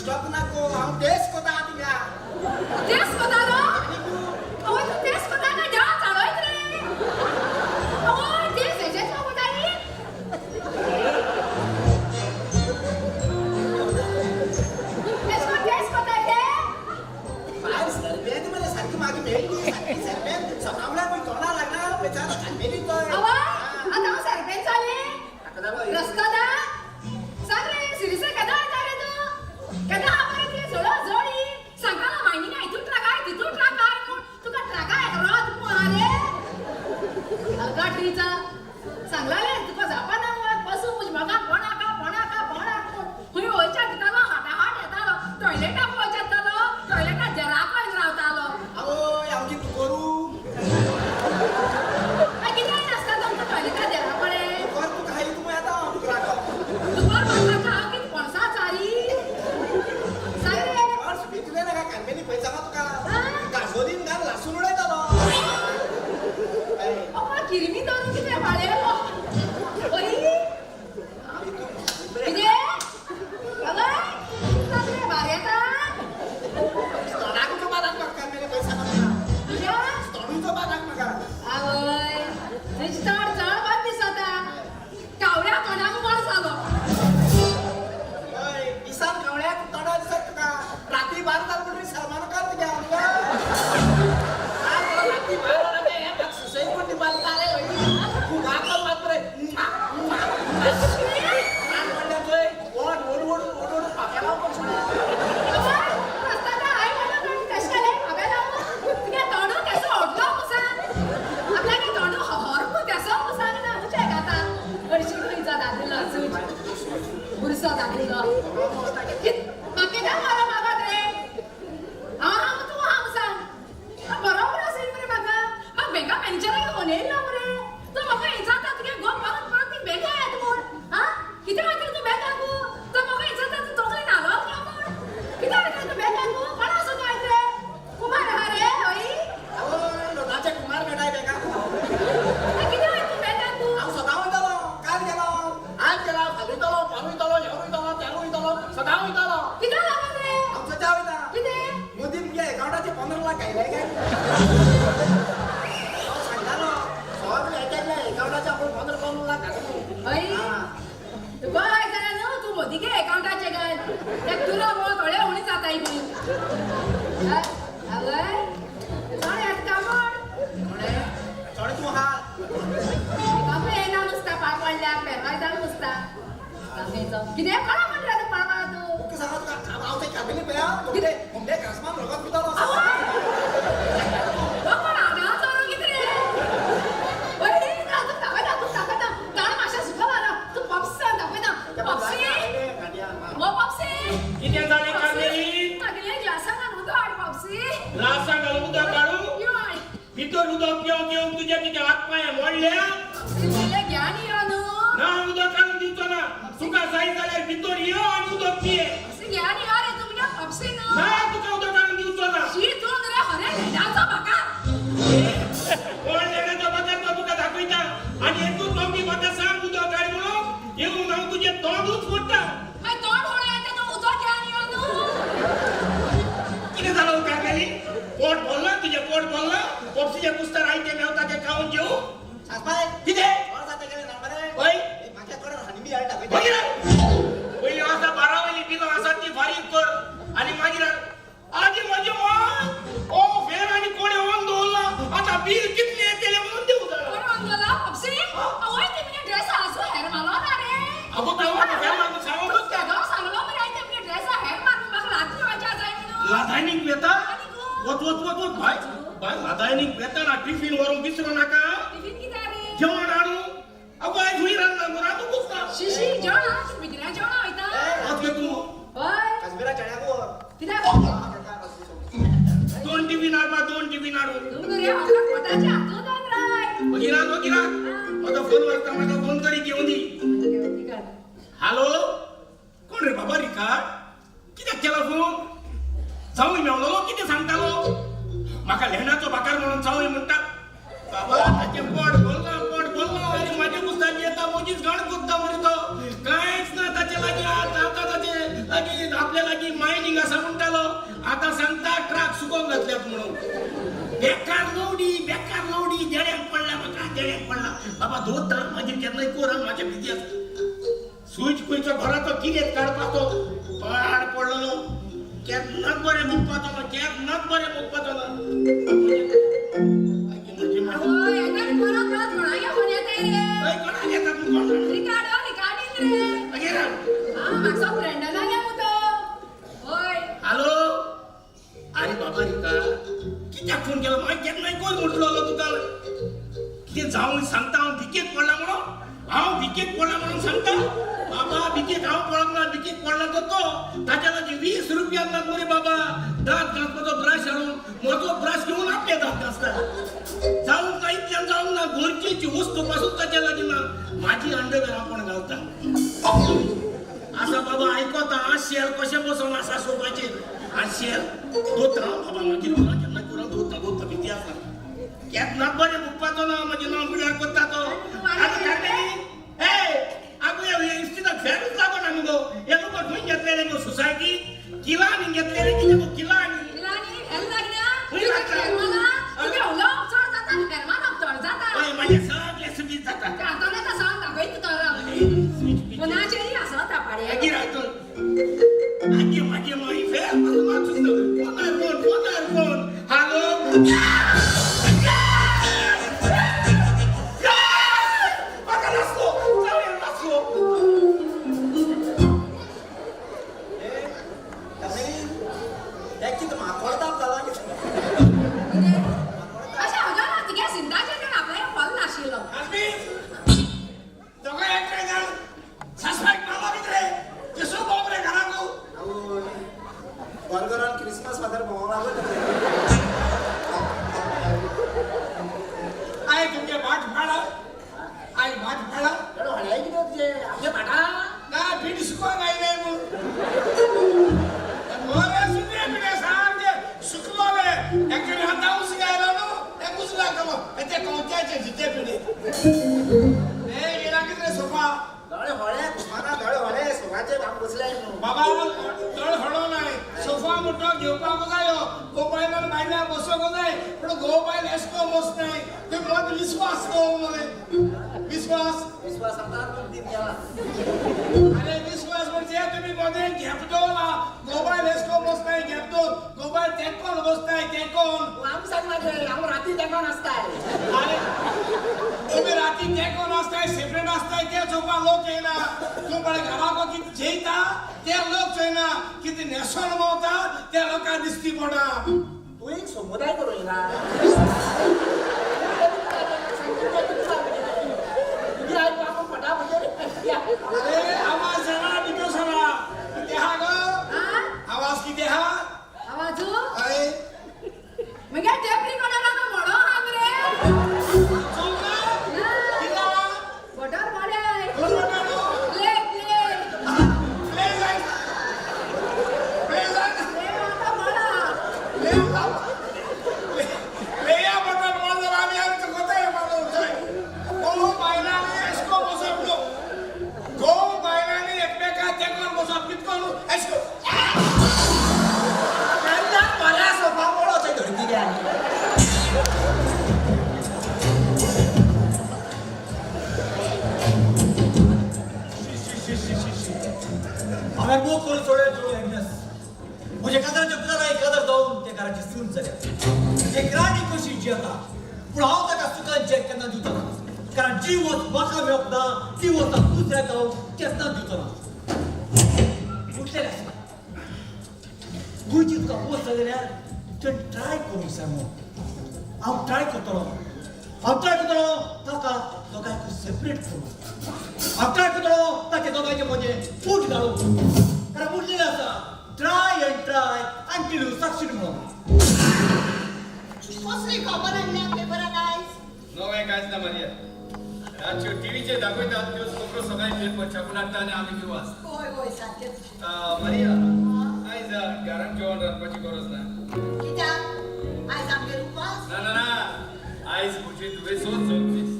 Disturb नाको हांव तेच कोता तिका. तेच कोतालो? आवय तूं तेच कोता काय देवा चाळयत रे? आवय तेच हेजेच कोताली? तेच कोण तेच कोताय ते? बाय सरबेंत मरे सारकी मागीर मेळ्ळी सारकी सरबेंत सकाळ पळय तोंडा लागना बेचारो कानमेली तो. आवय आतां हांव सरपेंच जालें? रस्ता सांग रे सिरिसे केदो येता रे तूं? केदो हा मरे तुगे झोडो जोडी सांगतालो मायनिंगा हितून ट्रक I तितून ट्रक I म्हूण तुका ट्रका एक रोत म्हूण आहा रे अलगाटरीचा सांगलाले तुका जापा ना म्हूण बसूं म्हज्या मोगान कोणाका कोणाका कोणाक म्हूण खंय वयच्या दितालो हाटाहाट येतालो टॉयलेटाक वयच्या येतालो टॉयलेटाक जराक रावतालो. आवय हांव कितें करूं? मागीर कितें नासता तुमकां टॉयलेटाक देरा कडेन? कर तुका खाली तूं येता हांव तुका राखो. दुकर मारपाचें हांव कितें पणसा चारी? सांग रे. कर सुबेतले नाका कानमेली पळय सांगा तुका. हा? गाजोलीन घाल लासून उडयतलो. अप्पा किरमी धरून कितें भाळेलो? ओई कितें? आवय कितें भार येता? तोंडाकूच बाराक म्हाका कानमेली पळय सांगा तुका. तुज्या? तोंडूच बाराक म्हाका. आवय तुजी चड चड बरें दिसता. कावळ्या तोंडाक मर जालो. हय दिसान कावळ्याक तोंडा दिसत तुका. राती बारा जाल म्हणून सलमान कर तुज्या. राती बारा जाले हे सुसेग पण दिपालता रे. फुगा कर मात्र. ओड ओड ओड ओड ओड पाप्याला पण सोडा. आवय रस्त्याच्या आई म्हणून आनी तशें केलें हांवें लावन तुगे तोंडू केसो ओडलो मुसान आपल्यागे तोंडू हर म्हूण केसो मुसान ना उचें गाता हरशीं खंयचो दादलो चूज बुरसो दादलो म्हाका कित्याक मारो मागत रे? हांव आहा तूं आहा मुसान बरोबर आसा मरे म्हाका. म्हाका बँका मॅनेजराक फोन येयलो मरे. तो म्हाका विचारता तुगे घोव परत परत ती बँका येता म्हूण. आं कितें वयतलो तूं बँकाक? तो म्हाका विचारता तूं तकली न्हालो काय म्हूण? कितें वयतलो तूं बँकाक? कोणा सोदून वयता रे? कुमार आहा रे हय? आवय लोटाचे कुमार मेळटाय बेगा. कितें वयता तूं बँकाक? हांव सदां वयतालो. काल गेलो आज गेला फाल्यां वयतलो फाल्यां वयतलो ह्यो वयतलो तेरो वयतलो सदां वयतलो. कितें लागत रे? हांव सदां वयता. कितें? मोदी मुगे एकावंटाचे 15 लाख आयले काय हांव सांगतालो सगळे एकल्या एकावंटाचे आपूण 15 लाख घातले. हय तुका काय जाल्यार न्हू तूं मोदीगे एकावंटाचे घाल ते तुलो मुळो थोडे उणी जाताय खंय. आवय चोड येता कामण चोडे तूं आहा. कामूय येना नुसता पाळ पडल्या पेरवाय जाल नुसता कितें कोणा म्हण रे तूं पाळ तूं? ओके सांगा तुका हांव ते काबिली पळया घुमटे घुमटे घासमान रगत पितालो. कोण आगाव चोरू कितें रे? वय तूं दाखयता तूं दाखयता ताण मातशें सुको मारो तूं पप्स दाखयता पप्सी ओ पप्सी. कितें जालें कार्मेली? मागीर ग्लासान घालून उदक हाड पप्सी. ग्लासान घालून उदक काडूं? यो हाड. भितर उदक पिवन पिवन तुजे कितें हात पांय मोडल्या? पप्सी ज्ञान यो न्हू. ना उदक काडून दिवचो ना तुका जाय जाल्यार भितर यो आनी उदक पिये. पप्सी ज्ञान यो रे तूं मुगे पप्सी न्हू. ना तुका उदक काडून दिवचो ना. शी तूं रे खरें लेण्याचो म्हाका. कोण लेण्याचो बाजार तो तुका दाखयता आनी एकूच मम्मी म्हाका सांग उदक काड म्हणून येवन हांव तुजें तोंडूच फोडटा. मागीर तोंड फोडूं येता तूं उदक घेवन यो न्हू. कितें जालां कार्मेली? पोट भरलां तुजें? पोट भरलां? पोपसीच्या कुस्तार आयतें मेवता तें खावन जेवूं? सासबाय. कितें? कोण जाता गेलें ना मरे. हय. म्हाका कोण हानी बी हाडटा. मागीर पयलीं आसा बारा वयली बिलां आसा ती फारीक कर आनी मागीर आजी म्हजी मान ओ फेर आनी कोणें ऑन दवरला आतां बील कितलें येतलें म्हणून दिवं जाणा. कोण मागलो पप्सी? आवय ती मुगे ड्रेस आजू हेर मारलो ना रे. अगो तो हेर मारून सांगूच तूं केदो सांगलो मरे आई ते मुगे ड्रेसा हेर मारून म्हाका राती वयच्या जाय म्हणून. लादायनीक वेता? आनी गो? वच वच वच वच भाय भाय लादायनीक वेता ना टिफीन व्हरूंक विसरू नाका. टिफीन कितें रे? जेवण हाडूं? अगो आयज हुंय रांदलां गो रांदूंकूच ना. शी शी जेवण आहा बिगऱ्या जेवण वयता. वच गे तूं. हय. काश्मीरा चण्याक वर. कित्याक? 2 टिफीन हाड मा 2 टिफीन हाडूं. तूं रे म्हाका पोटाच्या हातून दोन राय. वगिरात वगिरात म्हजो फोन वाजता म्हाका फोन तरी घेवन दी. हॅलो कोण रे बाबा रिकार्ड? कित्याक केला फोन? जावूय मेवलोलो कितें सांगतालो म्हाका लेणाचो बाकार म्हणून जावूय म्हणटा. बाबा ताचें पोट भरलां पोट भरलां आनी म्हाजे कुस्ताची येता म्हजीच घाण कोत्ता मरे तो. कांयच ना ताचे लागीं. आतां ताचे लागीं आपल्या लागीं माय सुकोवन घातल्यात म्हणून. बेकार लवडी, बेकार लवडी, देड्याक पडला म्हाका, देड्याक पडला बाबा. दोता मागीर केन्नाय कोरा म्हाज्या भिती आसता. स्विच खंयचो घराचो कितें काडपाचो पाड पडलेलो. केन्नाच बरें मुकपाचो ना, केन्नाच बरें मुकपाचो ना. म्हजी आवय, येता रे परत परत कोणागे फोन येताय रे? हय, कोणाक येता तूं, कोण जाणा? रिकार्ड हो, रिकार्डींग रे. मागीर हा, म्हाका फ्रेंडाला गे मु तो. होय. हॅलो, अरे बाबा रिका, कित्याक फोन केला? मागीर केन्नाय कोण म्हटलो तुका? कितें जावन सांगता, हांव भिकेक पडला म्हणून, हांव भिकेक पडला म्हणून सांगता. बाबा, भिकेक हांव पडोंक ना, भिकेक पडला तो तो. ताच्या लागीं 20 रुपया ना मरे बाबा. दांत घांसपाचो ब्रश हाडून म्हजो ब्रश घेवन आपले दांत घांसता. जावंक ना इतल्यान, जावंक ना, गरजेची वस्तू पासून ताच्या लागीं ना. म्हाजी अंडरवेअर आपूण घालता आसा. बाबा, आयकोता, शेल कशें बसोन आसा सोफाचेर. आनी शेल दोता बाबा, मागीर म्हाका केन्ना करून दोता दोता. भिती आसा, केन्ना बरें मुकपाचो ना. म्हजें नांव पिड्यार करता तो. आगो कार्मेलीन, ए आगो, ह्या इस्टिनाक फेरूच लागोना मुगो. हे लोक खंय घेतले रे गो? सोसायटी किलांनी घेतले रे? कितें गो किलांनी? इलानी, हेल लागना? खंय लागता? फेरमाना? तुगे उलोवप चड जाता आनी फेरमान चड जाता. हय, म्हाजें सगळें सुबीत जाता. आतां सांग, दाखयता तुका. कोणाचेरय आसता पाडे. मागीर आयकून मागीर मागीर मागीर फेर पासून फोनार फोन, फोनार फोन. हॅलो, म्हाका नासलो, जावया नासलो. हे कितें माकोडताप जाला कितें? अशें हांव ना, तुगे सिंताचेर तेणें आपल्याक फॉल नाशिल्लो. दोगांय एकठांय जावन सासवाक मारला कितें रे? केसो बोब रे घराकू? आवय, घर क्रिसमस फादर भोंवंक लागलो. I तुमगे भाट भाडा, I भाट भाडा. हळ्याय कितें तुजें आमच्या भाटा? ना, पीठ सुकोन आयले म्हणून मोरे सुकले पिठे सामके सुकलोले. एकटे हाता उसगायलो न्हू, ते उस लागलो ते कंवत्याचे जिते पिठे. ए गेला कितें सोफा? दोळे होळे कुमारा, दोळे होळे सोफाचे आमी बसले न्हू. बाबा, तळ हडो नाय. सोफा मोठो घेवपाक जायो, गोबायलान बायला बसोंक जाय, पूण गोबायल एसको बस नाय. ते मत विस्वास दवर मरे, विस्वास. विस्वास सांगता तूं दिन गेला. अरे, विस्वास म्हणजे तुम्ही मध्ये घेप दवरला. गोबायल एसको बसनाय घेप दवर, गोबायल तेंकोन बसनाय, तेंकोन. तूं आमी सांगना ते, आमी राती तेंकोन आसताय. अरे, तुम्ही राती तेंकोन आसताय, सेपरेट आसताय. ते चोवपाक लोक येयना. तूं पळय, घराको कितें जेयता ते लोक चोयना, कितें न्हेसोन भोंवता ते लोकांक दिसती पडा. तूं एक समुदाय करूं येना. तुजी आयक आपूण फटाफट. अरे, आवाज जाणा भितर सरा. कितें आहा गो? हा. आवाज कितें आहा? आवाजू? अरे. मगे टेप रिकॉर्डराचो मोडो आहा मरे. चोवना. ना. कितें आहा? Butter mode. कोण म्हणटा न्हू? Play play. प्ले जाय, प्ले जाय. प्ले आता मोडा. प्लेया बटन मोड जाल्यार आमी आमी चुकताय मारून थंय. घोव बायलांनी एशको बसप न्हू. घोव बायलांनी एकमेकाक तेंकोन बसप कितको न्हू एशको. केन्ना बऱ्या सोफा मोडो थंय धरती घे. हांवें मोग करून सोडले तुळू एग्नेस. म्हज्या काजाराच्या पुजारा एक काजार जावन त्या घराची सून जाल्या, एक राणी कशी जियेता. पूण हांव ताका सुखान चेक केन्ना दिवचो ना, कारण जी वस्त म्हाका मेळप ना ती वस्त हांव दुसऱ्याक हांव केन्ना दिवचो ना. उठलेलें आसा गोंयची तुका वस्त जाल्यार तुवें ट्राय करूंक जाय म्हणून. हांव ट्राय करतलो, हांव ट्राय करतलो ताका दोगांयक सेपरेट करूं. हांव ट्राय करतलो ताचे दोगांयचे म्हजें फूट घालूं, कारण उरलेलें आसा, try and try until you succeed म्हणून. कसली खबर आणल्या पेपरान आयज? नवें कांयच ना मारिया. रातच्यो टिवीचेर दाखयतात त्योच खबरो सकाळी पेपर छापून हाडटा आनी आमी त्यो वाचता. होय होय, सारकेच. मारिया, आयज घरान जेवण रांदपाची गरज ना. कित्याक? आयज आमगेर उपास? ना ना ना, आयज म्हजे धुवेचो जल्मदीस,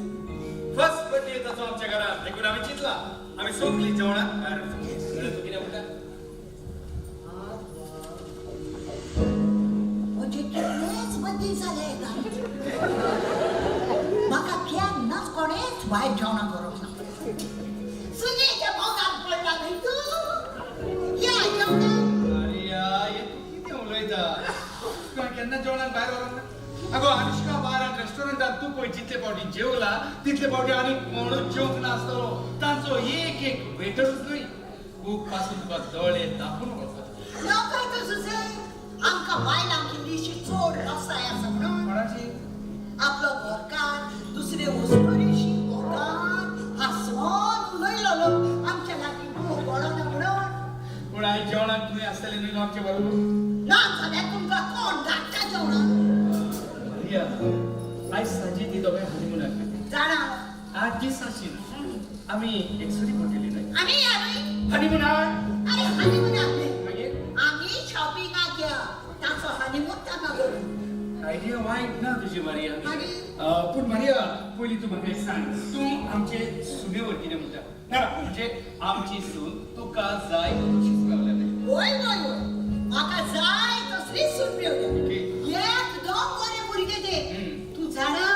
फर्स्ट बर्थडे ताचो आमच्या घरान. देखून आमी चिंतला, आमी सगळीं जेवणाक भायर वचूं. तूं कितें म्हणटा? म्हजी भायर जेवणाक व्हरूंक ना. सुनेच्या मोगान पडला न्हय तूं? या जेवणाक. मारिया, हे तूं कितें उलयता? तुका केन्ना जेवणाक भायर व्हरूंक ना? आगो अनुष्का बारान रेस्टॉरंटात तूं पळय जितले फावटी जेवला तितले फावटी आनी कोणूच जेवंक नासतलो. तांचो एक एक वेटरूच न्हय, कूक पासून तुका दोळे धांपून वळखता. नोकय तूं सुसेग, आमकां बायलांक इल्लीशी चड नसाय आसा म्हणून. कोणाची? आपलो घरकार दुसरे वस्तुरीशी मोगान हांसोन उलयलो आमच्या लागीं मोग पडना म्हणून. पूण आयज जेवणाक तुमी आसतले न्हय गो आमचे बरोबर? ना जाल्यार तुमकां कोण धाडटा जेवणाक? मारिया, आयज सांजे ती दोगांय हनिमुनाक वयता. जाणा. 8 दीस आशिल्ले आमी एकसुरी पडटली न्हय आमी या न्हय. हनिमुनाक? अरे हनिमुनाक न्हय, मागीर? आमी शॉपिंगाक या. ताचो हनिमून ताका करूं. आयडिया वायट ना तुजी मारिया. मागीर? पूण मारिया, पयलीं तूं म्हाका एक सांग, तूं आमचे सुनेवर कितें म्हणटा? ना म्हणजे आमची सून तुका जाय तशीच मेवल्या न्हय? वय वय वय, म्हाका जाय तसलीच सून मेवल्या. एकदम बरे भुरगे ते. तूं जाणा,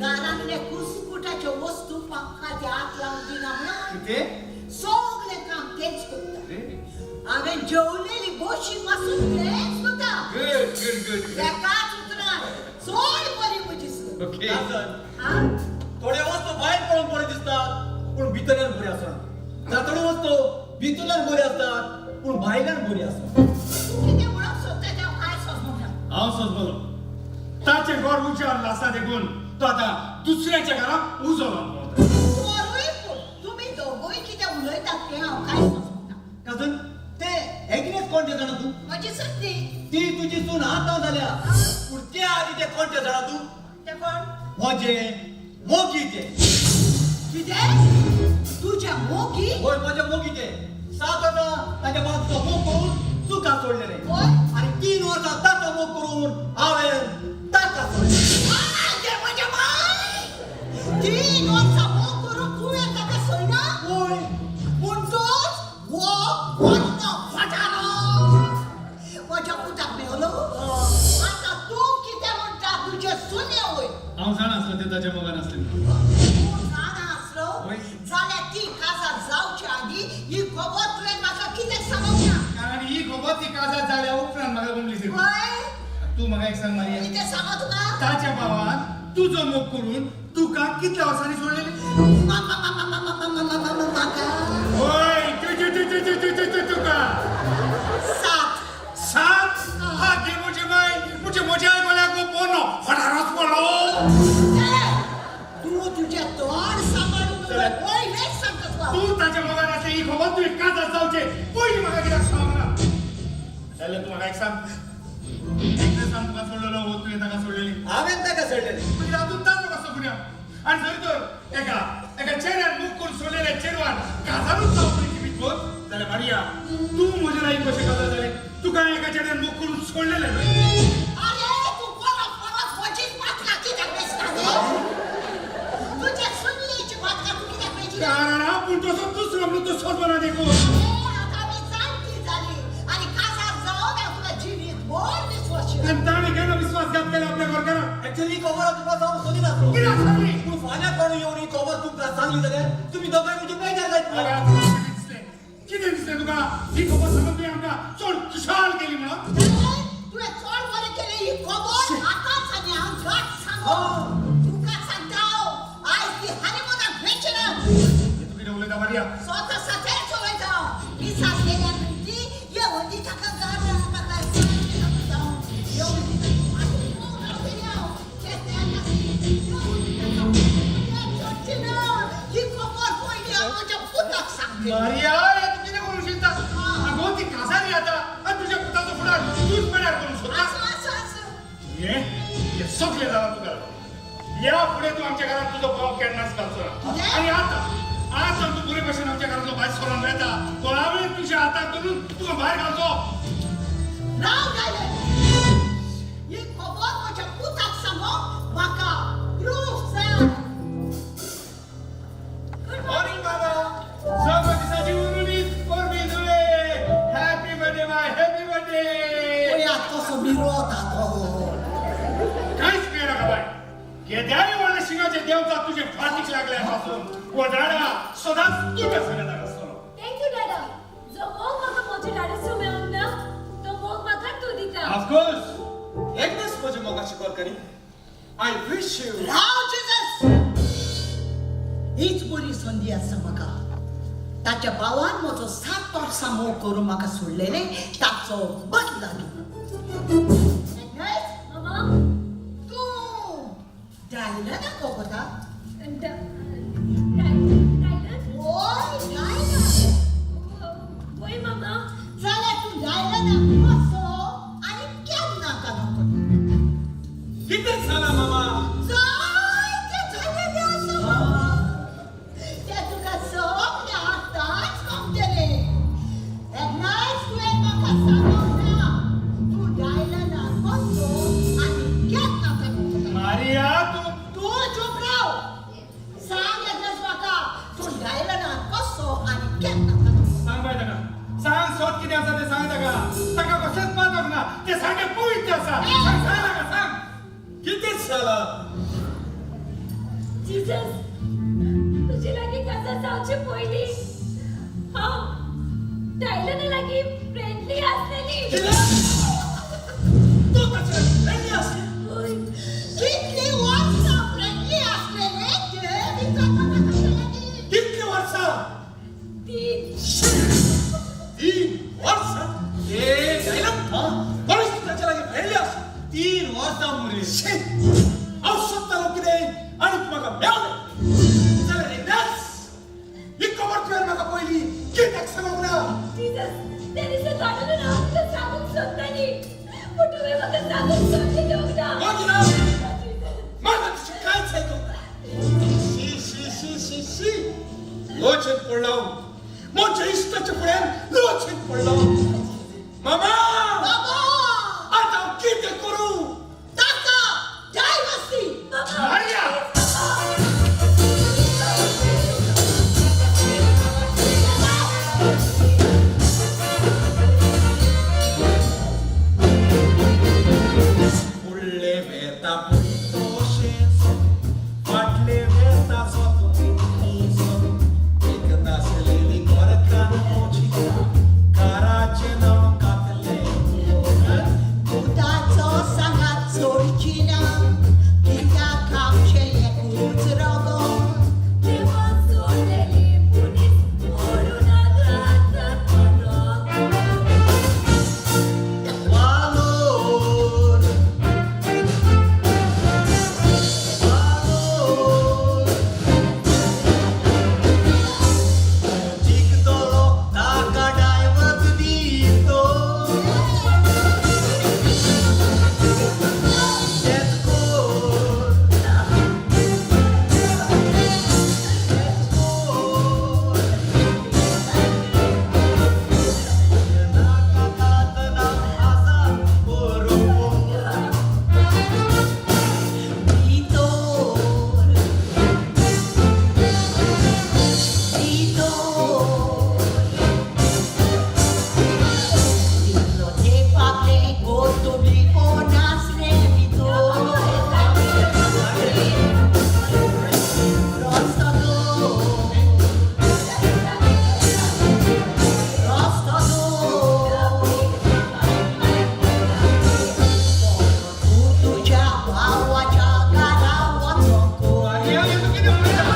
दारांतल्या कुस्कुटाच्यो वस्तू म्हाका ते हात लावन दिना म्हणून. कितें? सगळें काम तेच करता. हांवें जेवलेली बशी पासून तेच धुता. Good good good. एकाच उतरान चड बरी म्हजी सून. ओके. आं? थोड्यो वस्तू भायर पळोवन बऱ्यो दिसतात पूण भितरल्यान बऱ्यो आसना. जाल्यार थोड्यो वस्तू भितरल्यान बऱ्यो आसतात पूण भायल्यान बऱ्यो आसना. तूं कितें म्हणूंक सोदता तें हांव कांय समजूंक ना. हांव सोदलो ताचें घर उज्यार आसा देखून तो आतां दुसऱ्याच्या घराक उजो लावन भोंवता. बरोय, पूण तुमी दोगूय कितें उलयतात तें हांव कांय समजूंक ना. काजन, ते एग्नेस कोण तें जाणा तूं? म्हजी सून ती. ती तुजी सून आतां जाल्या, पूण त्या आदी ते कोण तें जाणा तूं? तें कोण? म्हजे मोगी ते. कितें? तुज्या मोगी? होय, म्हजे मोगी ते. 7 वर्सां ताच्या बाजूचो मोग करून तुका सोडलेलें. होय? आनी 3 वर्सां ताचो मोग करून हांवें ताका सोडलें. गे म्हज्या माय, 3 वर्सां मोग करून तुवें ताका सोडना? होय. म्हणटोच हो व्हडलो फटारो म्हज्या पुताक मेवलो. आतां तूं कितें म्हणटा तुजे सुने वय? हांव जाणा आसलो ते ताच्या मोगान आसलें. तूं जाणा आसलो वय. जाल्यार ती काजार जावच्या आदी ही खबर तुवें म्हाका कित्याक सांगूंक ना? कारण ही खबर ती काजार जाल्या उपरांत म्हाका जमली ती. वय. तूं म्हाका एक सांग मारिया, कितें सांगो तुका? ताच्या भावान तुजो मोग करून तुका कितल्या वर्सांनी सोडलेली? म्हाका? होय, तुका 7. 7? हा गे म्हजे माय, म्हजे म्हज्या गळ्याक पोनो फटारोच पडलो. तूं तुजें तोंड सांबाळून उलय, पयलेंच सांगता तुका. तूं ताच्या मोगान आसलें ही खबर तुवें काजार जावचे पयलीं म्हाका कित्याक सांगना? जाल्यार तूं म्हाका एक सांग, एग्नेसान तुका सोडलेलो वो तुवें ताका सोडलेली? हांवें ताका सोडलेलें. मागीर हातूंत ताचो कसो गुन्यांव? आनी जरी तर एका एका चेड्यान मोग करून सोडलेल्या चेडवान काजारूच जावप जिवीत भर, जाल्यार मारिया, तूं म्हजे लागीं कशें काजार जालें? तुका एका चेड्यान मोग करून सोडलेलें न्हय? अरे तूं परत परत म्हजीच बातकां कित्याक मेजता रे? तुज्या सुनयेची बातकां तूं कित्याक मेजिना? कारण हांव पूण तसो दुसरो म्हणून तूं सोदना देखून. अरे आतां आमी जाणटी जाली आनी काजार जावन हांव तुका जिवीत भर विस्वास. आनी ताणें केन्ना विस्वासघात केला आपल्या घरकाराक? ऍक्च्युली ही खबर हांव तुका सांगूंक सोदिनासलो. कित्याक सांगली? पूण फाल्यां कोण येवन ही खबर तुमकां सांगली जाल्यार तुमी दोगांय म्हजी बेजार जायत. अरे आतां कितें दिसलें? कितें दिसलें तुका ही खबर सांगून तुवें आमकां चड खुशाल केली म्हणून? तुवें चड बरें केलें ही खबर आतांच आनी हांव घट सांगो तुका सांगता हांव, आयज ती हनिमुनाक वेचना. तूं कितें उलयता मारिया? स्वता सतेच उलयता हांव. मिसास गेल्या न्हय ती येवन ती ताका गारा ताका येवन ती ही खबर पयली हांव म्हज्या पुताक सांगते. मारिया, हे तूं कितें करूंक शिकता? आगो ती काजारी आतां आनी तुज्या पुताचो फुडार तूंच पेड्यार करूंक सोदता? आसूं आसूं आसूं. हे हे सगळें जालां तुका. ह्या फुडें तूं आमच्या घरांत तुजो पांव केन्नाच घालचो ना. आनी आतां आज तूं बरे भशेन आमच्या घरांतलो भायर सरोन वेता, तो हांवें तुज्या हाताक धरून तुका भायर घालचो. राव जालें, ही खबर म्हज्या पुताक सांगोंक म्हाका प्रूफ जाय. गुड मॉर्निंग बाबा. सगळं दिसाची उरुलीच परबीं तुवें. Happy birthday my, happy birthday. पळयात कसो मिरोता तो. कांयच पियेनाका बाय, केद्याय व्हडलें शिंगाचे देवता तुजे फाटीक लागले पासून वडाळा सदांच तुज्या सांगाताक आसतलो. Thank you दादा. जो मोग म्हाका म्हज्या डाडाचो मेळूंक ना तो मोग म्हाका तूं दिता. ऑफकोर्स एग्नेस म्हज्या मोगाची कोरकरी. I wish you. Rao Jesus, हीच बरी संदी आसा म्हाका. ताच्या भावान म्हजो 7 वर्सां मोग करून म्हाका सोडलेलें ताचो बदला घेवंक. एग्नेस, मामा. तूं डायलना कोगोता? डायलन? वय डायलन. वय मामा. जाल्यार तूं डायलना कसो आनी केन्ना कानोकता? कितें जाला मामा? जायतें जालेलें आसा बाबा. तें तुका सगळें आतांच कळटलें. एग्नेस, तुवें म्हाका सांगूंक ना तूं डायलना कसो आनी केन्ना कानोकता. मारिया तूं तूं चूप राव. सांग एग्नेस म्हाका, तूं डायलना कसो आनी केन्ना कानोकता. सांग बाय ताका, सांग सोत कितें आसा तें सांग ताका. ताका कशेंच पातक ना, तें सामकें पवित्र आसा. सांग सांग ताका सांग कितें जाला. जीसस, तुजे लागीं काजार जावचे पयलीं हांव डायलना लागीं फ्रेंडली आसलेली. तूं ताचे फ्रेंडली आसली? वय. कितलीं वर्सां फ्रेंडली आसलेलें तें विचार म्हाका ताच्या लागीं. कितलीं वर्सां? 3. 3 वर्सां? ए डायलन, बरें ताच्या लागीं फ्रेंडली आसली. 3 वर्सां मुरे. हांव सोदतालो कितें आनी तूं म्हाका मेळ्ळें. जाल्यार एग्नेस, ही खबर तुवें म्हाका पयलीं कित्याक सांगूंक ना? जीसस, त्या दिसा डायलनान हांव तुका सांगूंक सोदताली पूण तुवें म्हाका सांगूंक संदी दिवंक ना. मागीर म्हाका तुजें कांयच आयकूंक ना. शी शी शी शी शी, लोचेन पडलो म्हज्या इश्टाच्या फुड्यान, लोचेन पडलो. मामा, बाबा, आतां हांव कितें करूं? ताका डायवर्स दी. मारिया. फुडले वेता तोशेंचो, फाटले वेता जोतो, एक नासलेली घरकान्न म्हजी, घराचें नांव कातलें. पुताचो सांगात सोडची ना, कित्याक आमचें एकूच रगत. देवान सोडलेली मनीस मोडूं नाका पदक. वालोर वालोर, जिखतलो ताका डायवर्स दितो. तेंच कोर, तेंच कोर. नाका कातना आसा बरोबर. Vitor, Vitor, तितलो तेंप आपलें गोतुबलीपण नासलें Vitor. रस्तो दो, रस्तो दो. तूं तुज्या भावाच्या घरा वचोंक. मारिया, हें तूं कितें उलयता?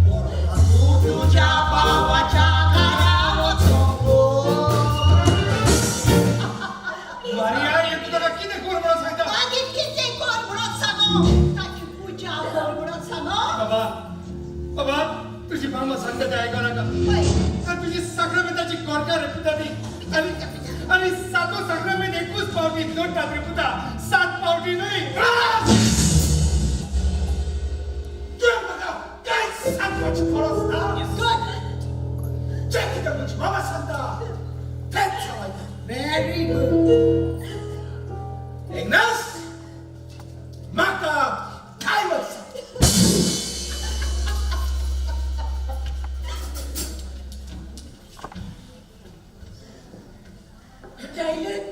तूं तुज्या भावाच्या घरा वचोंक. मारिया, हें तूं ताका कितें कर म्हणून सांगता? मागीर कितें कर म्हणून सांगो? ताची पुजा कर म्हणून सांगो? बाबा, बाबा, तुजी मामा सांगता तें आयको नाका. पळय. आनी तुजी साक्रामेंताची कोरकार रे पुता ती. आनी आनी सातो साक्रामेंत एकूच पावटी जोडटात रे पुता, 7 पावटी न्हय. तुवें म्हाका कांयच सांगपाची गरज ना. Good. जें कितें म्हजी मामा सांगता तेंच हांव आयकता. Very good. Agnes, म्हाका डायवर्स. डायलन.